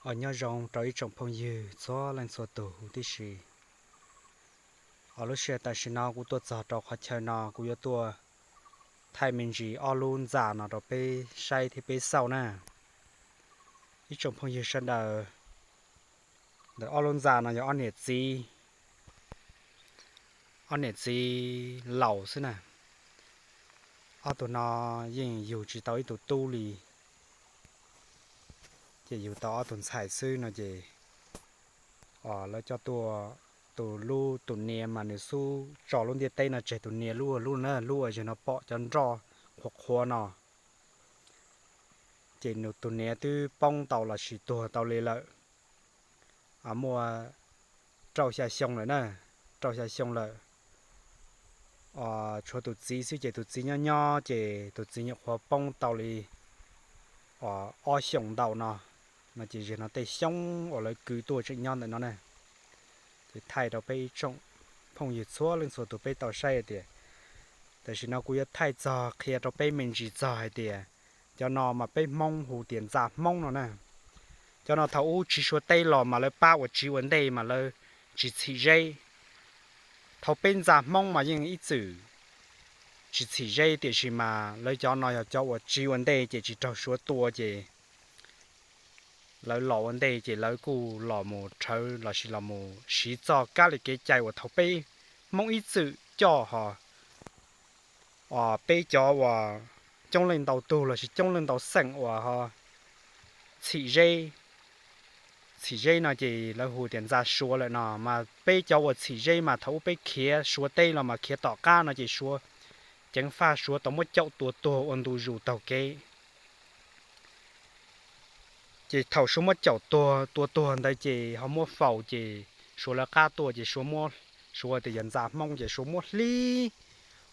Os, nyob zoo rau ib tsoom phooj ywg txhua leej txhua tus huv tib si. Os, lub sij hawm tam sim no kuv tuaj txog rau qhov chaw no kuv yuav tuaj thaij me ntsis ob lub ntxa no rau peb saib thiab peb xauj na. Ib tsoom phooj ywg sawv daws, ntawm ob lub ntxa no yog ob niam txiv, ob niam txiv laus xwb na. Ob tug no yeej yug tsis tau ib tug tub li, ces yug tau ob tug ntxhais xwb no ces, os, lawv coj tuaj, tus lub tus niam mas nws xub tso lub ntiaj teb no tseg, tus niam lub lub na, lub uas zaum no pom cov nroj qhuav qhuav no, ces nws tus niam twb poob tau lossis tuag tau li lawm, muaj rau xya xyoo lawm na, rau xya xyoo lawm. Tshuav tus txiv xwb ces tus txiv nyob nyob ces tus txiv nyuam qhuav poob tau li ob xyoos ntau no, no ces zaum no tej xyoob uas lawv kwv tuaj tseem nyob ntawm no na. Ces thaij rau peb ib tsoom phooj ywg txhua leej txhua tus peb tau saib tias, tam sim no kuv yuav thaij txog qhia rau peb me ntsis txog hais tias, cov no mas peb Hmoob hu tias ntxa Hmoob no na. Cov no thaum ub tsiv Suav teb los mas lawv pab ua tsiv ua ntej mas lawv tsis txhim zeb. Thaum peb ntxa Hmoob mas yeej ib txwm tsis txhim zeb, tiam sis mas lawv cov no yog cov uas tsiv ua ntej ces tsis raug Suav tua ces lawv los ua ntej ces lawv kuj los mus rhawv lossis los mus siv txoj kab li kev cai uas thaum peb Hmoob ib txwm coj ho, os, peb cov uas coob leej ntau tug lossis coob leej ntau xeem uas ho txhim zeb, txhim zeb no ces lawv hu tias ntxa Suav lawm no. Mas peb cov uas txhim zeb mas thaum ub peb khiav Suav teb los mas khiav tom qab no ces Suav ceev faj Suav tau muab caum tua tuag ua ntu zus taug kev. Ces thaum Suav muab caum tua tuag ntawd ces ho muab faus ces Suav lawv qab tuaj ces Suav muab, Suav tias yog ntxa Hmoob ces Suav muab hlib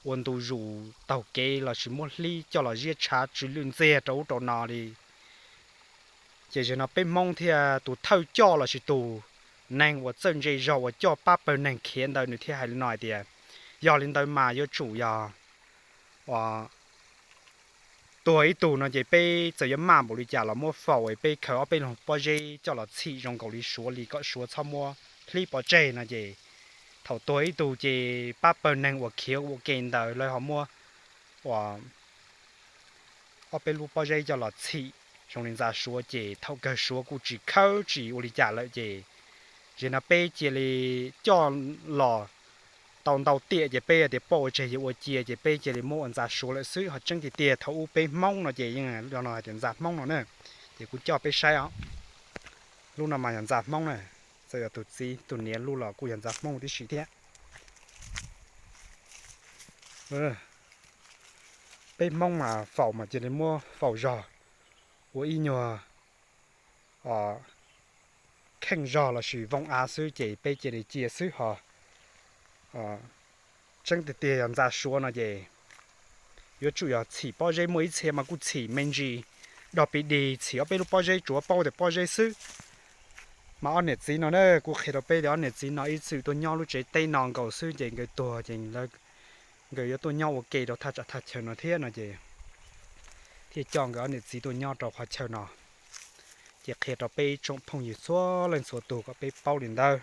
ua ntu zus taug kev lossis muab hlib coj los ziab tshav tsw lwj ntxiag rau ub rau no li. Ces zaum no peb Hmoob thiaj tus thawj coj lossis tus neeg uas txawj ntse zog uas coj pab pawg neeg khiav ntawd nws thiaj hais li no hais tias, yog li ntawd mas yuav tsum yog, os, tuag ib tug no ces peb txawm yuav maj npaum li cas los muab faus es peb khaws ob peb lub pob zeb coj los txhim zoo nkaus li Suav li kom Suav txhob muab hlib pov tseg no ces thaum tuag ib tug ces pab pawg neeg uas khiav ua ke ntawd lawv ho muab, os, ob peb lub pob zeb coj los txhim zoo li ntxa Suav ces thaum kawg Suav kuj tsis khawb tsis ua li cas lawm ces zaum no peb cia li coj los tau ntau tiam ces peb tias poj ua tseg yawg ua cia ces peb cia li muab ua ntxa Suav lawm xwb. Ho tseeb tiag tiag thaum ub peb Hmoob no ces yeej no hais tias ntxa Hmoob no na. Ces kuv coj peb saib os, lub no mas yog ntxa Hmoob na, txawm yog tus txiv tus niam lub los kuj yog ntxa Hmoob tib si thiab. Peb Hmoob mas faus mas cia li muab faus zog ua ib nyuag kheej zog lossis vooj av xwb ces peb cia li cia xwb ho. Tseeb tiag tiag yog ntxa Suav no ces yuav tsum yog txhim pob zeb, muaj ib txhia mas kuj txhim me ntsis dog pis dis, txhim ob peb lub pob zeb tsuav paub tias pob zeb xwb. Mas ob niam txiv no na, kuv qhia rau peb tias ob niam txiv no ib txwm tuaj nyob lub tsev teb no nkaus xwb ces nkawd tuag ces nkawd yuav tuaj nyob ua ke rau thaj tsam thaj chaw no thiab no ces thiaj coj nkawd ob niam txiv tuaj nyob rau qhov chaw no. Ces qhia rau peb ib tsoom phooj ywg txhua leej txhua tus kom peb paub li ntawd.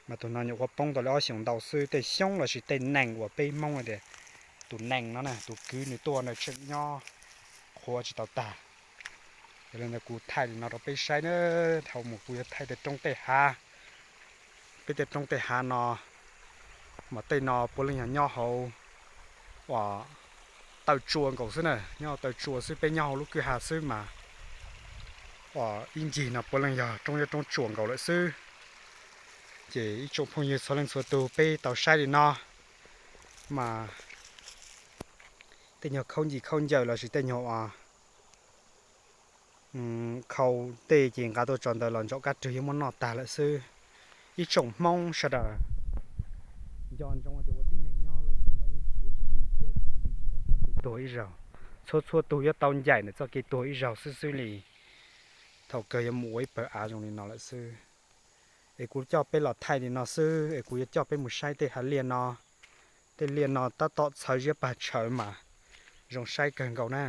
Mas tus no nyuam qhuav poob tau li ob xyoos ntau xwb, tej xyoob lossis tej nees uas peb Hmoob tias tus nees no na, tus kwv nws tuaj no tseem nyob qhuav tsis tau tag. Yog li ntawd kuv thaij li no rau peb saib na, dhau mus kuv yuav thaij tej roob tej hav. Peb tej roob tej hav no mas tej no puav leej yog nyob hauv uas taw tsua nkaus xwb na, nyob hauv taw tsua xwb, peb nyob hauv lub kwj ha xwb mas uas ib ncig no puav leej yog roob nyob roob tsuas nkaus lawm xwb. Ces ib tsoom phooj ywg txhua leej txhua tus peb tau saib li no mas tej nyuag khaub ncig khaub ncaws lossis tej nyuag uas khau tej ces nqa tuaj tso ntawd los ntsaum kab rwg yeej muab noj tag lawm xwb. Ib tsoom Hmoob sawv daws nco ntsoov tias ua tib neeg nyob leej twg los yeej khiav tsis dim thiab dim tsis tau txoj kev tuag ib zaug. Txhua txhua tus yuav tau ncaim ntawm txoj kev tuag ib zaug xwb xwb li. Thaum kawg yuav mus ua ib pawg av zoo li no lawm xwb. Es kuv coj peb los thaij li no xwb es kuv yuav coj peb mus saib tej hav liaj no. Tej liaj no tab tom txhawv ziab pag tshawv mas zoo saib kawg nkaus na.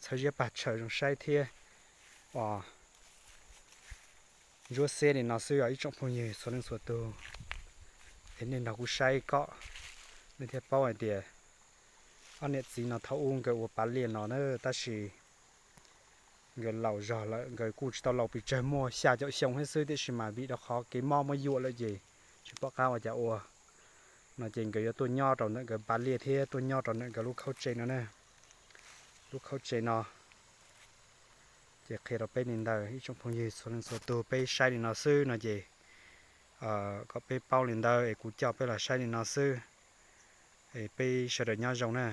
Txhawv ziab pag tshawv zoo saib thiab. Os, ntsuab xiab li no xwb os ib tsoom phooj ywg txhua leej txhua tug. Es nej nrog kuv saib kom nej thiaj paub hais tias ob niam txiv no thaum ub nkawd ua pav liaj no na, tab sis nkawd laus zog lawm, nkawd kuj tsis tau laus pes tsawg, muaj xya caum xyoo thiab xwb, tiam sis mas vim rau qhov kev mob muab yuam lawm ces tsis pom qab ua cas ua no ces nkawd yuav tuaj nyob rau ntawm nkawd pav liaj thiab tuaj nyob rau ntawm nkawd lub khaub tsev no na. Lub khaub tsev no ces qhia rau peb li ntawd ib tsoom phooj ywg txhua leej txhua tug, peb saib li no xwb no ces kom peb paub li ntawd es kuv coj peb los saib li no xwb. Es peb sawv daws nyob zoo na.